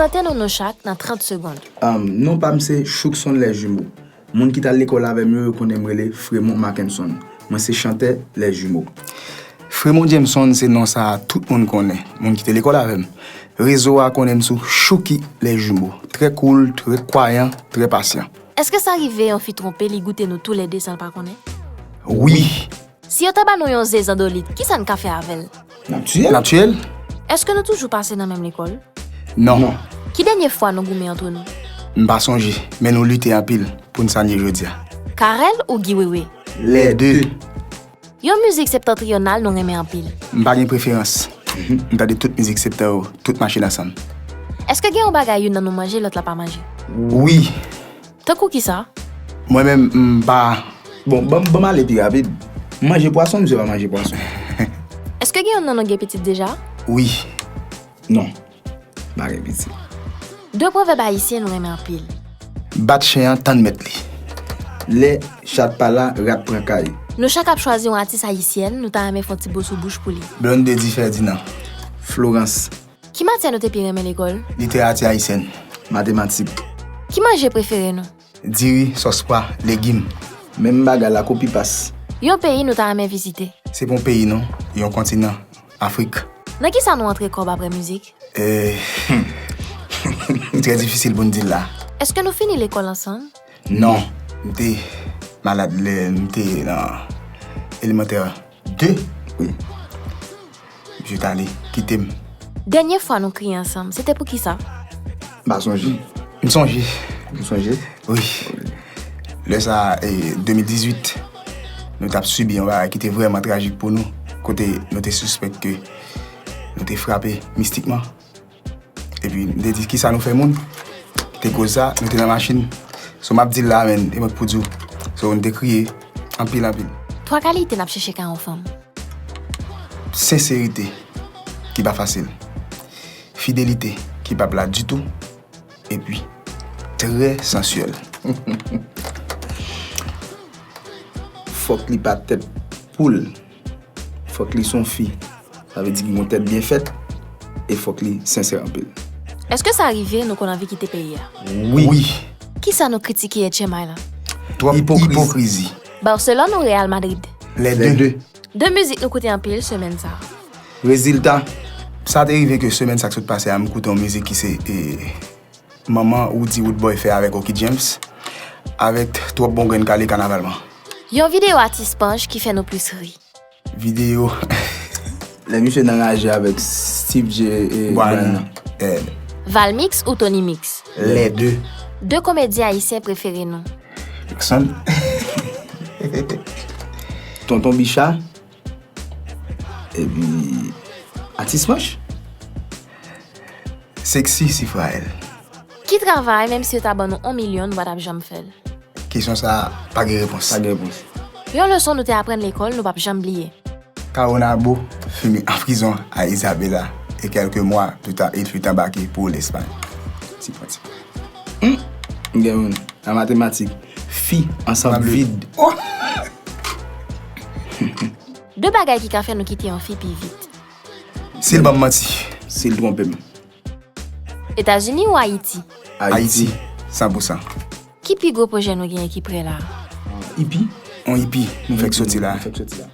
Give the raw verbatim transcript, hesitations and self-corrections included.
Prezante nou non chak nan trant segonn. Am, non pa m se Choukson Les Jumeaux. Moun ki t al lekòl avè m yo, yo konnen m rele Fremont Mackenson. Mwen se chantè Les Jumeaux. Fremont Jameson se non sa a tout moun konnen, moun ki te lekòl avè m. Rezo a konnen m sou Chouki Les Jumeaux. Trè koul, trè kwayan, trè pasyan. Èske sa rive yon fi twonpe li goute nou toulède san l pa konnen? Wi. Si yo ta ba nou yon ze zandolit, kisa n ka fè avè l? Natirèl. Natirèl? Èske nou toujou pase nan menm lekòl? Non. Non. Ki dènye fwa nou goumen antre nou? M pa sonje, men nou lite anpil pou n sa n ye jodi a. Carel ou Guy Wewe? Lè de. Yon mizik septantriyonal nou renmen anpil. M pa gen preferans. M tande tout mizik septan yo, tout mache ansanm. Èske gen yon bagay youn nan nou manje, lòt la pa manje? Wi. Tankou kisa? Mwen menm, m pa. Bon, ban m, ban m ale pi rapid. M manje pwason, misye pa manje pwason. Èske gen youn nan nou gen pitit deja? Wi. Non. M pa gen pitit. De pwovèb ayisyen nou renmen anpil. Bat chen an, tann mèt li. Lè chat pa la, rat pran kay. Nou chak ap chwazi yon atis ayisyèn, nou ta renmen fè yon ti bo sou bouch pou li. Blondedy Ferdinand. Florence. Ki matyè nou te pi renmen lekòl? Literati ayisyèn. Matematik. Ki manje prefere nou? Diri, sòs pwa, legim. Menm bagay la, kopi pas. Yon peyi nou ta renmen vizite? Se pa yon peyi non, yon kontinan, Afrik. Nan kisa nou antre kòb apre mizik? Eh, li trè difisil pou n di l la. Èske nou fini lekòl ansanm? Non, m te malad lè m te nan elemantè de. Wi. Misye t ale kite m. Dènye fwa nou kriye ansanm, se te pou kisa? M pa sonje. M sonje. Ou sonje? Wi. Lè sa a, e, de mil dizuit, nou t ap sibi yon bagay ki te vrèman trajik pou nou, kote nou te sispèk ke nou te frape mistikman. Epi m te di, "Kisa nou fè moun?" Te koz sa, nou te nan machin. So, m ap di l la, men, e mwen k pou di w. So, nou te kriye anpil, anpil. Twa kalite n ap chèche kay yon fanm. Senserite, ki pa fasil. Fidelite, ki pa plat ditou. Epi, trè sansyèl. Fòk li pa tèt poul. Fòk li se yon fi. Sa vle di ki gen yon tèt byen fèt. E fòk li sensè anpil. Èske sa rive nou konn anvi kite peyi a? Wi. Wi. Kisa nou kritike H M I la? Twòp ipokrizi. Ipokrizi. Barcelone ou Real Madrid? Lè de. Lè de. De mizik nou koute anpil semèn sa a. Rezilta. Sa te rive ke semèn sa k sot pase a, m koute yon mizik ki se, e, Manman Roody Roodboy fè avèk Oky James, avèk Twòp Bon Grenn Kale Kanavalman. Yon videyo atis Panch ki fè nou plis ri. Videyo. Lè misye nan raje avèk Steve J, e, Brian. Brian. Eh. Valmix ou Tony Mix? Lè de. De komedyen ayisyen prefere nou? Jackson. Tonton Bicha. Epi, atis Panch. Sexy Sifrael. Ki travay, menm si yo ta ban nou yon milyon, nou pa t ap janm fè l? Kesyon sa a pa gen repons. Pa gen repons. Yon leson nou te aprann lekòl, nou p ap janm bliye. Caonabo fini an prizon a Isabela, et quelques mois plus tard, il fut embarqué pour l'Espagne. Ti pwen, ti pwen. Hmm, m gen youn. Nan matematik, fi ansanm vid. Oh! De bagay ki ka fè nou kite yon fi pi vit. Si l ban m manti. Si l twonpe m. Etazini ou Ayiti? Ayiti, san pou san. Ki pi gwo pwojè nou genyen ki prè la a? Ipi. On ipi, nou fèk soti la. Nou fèk soti la.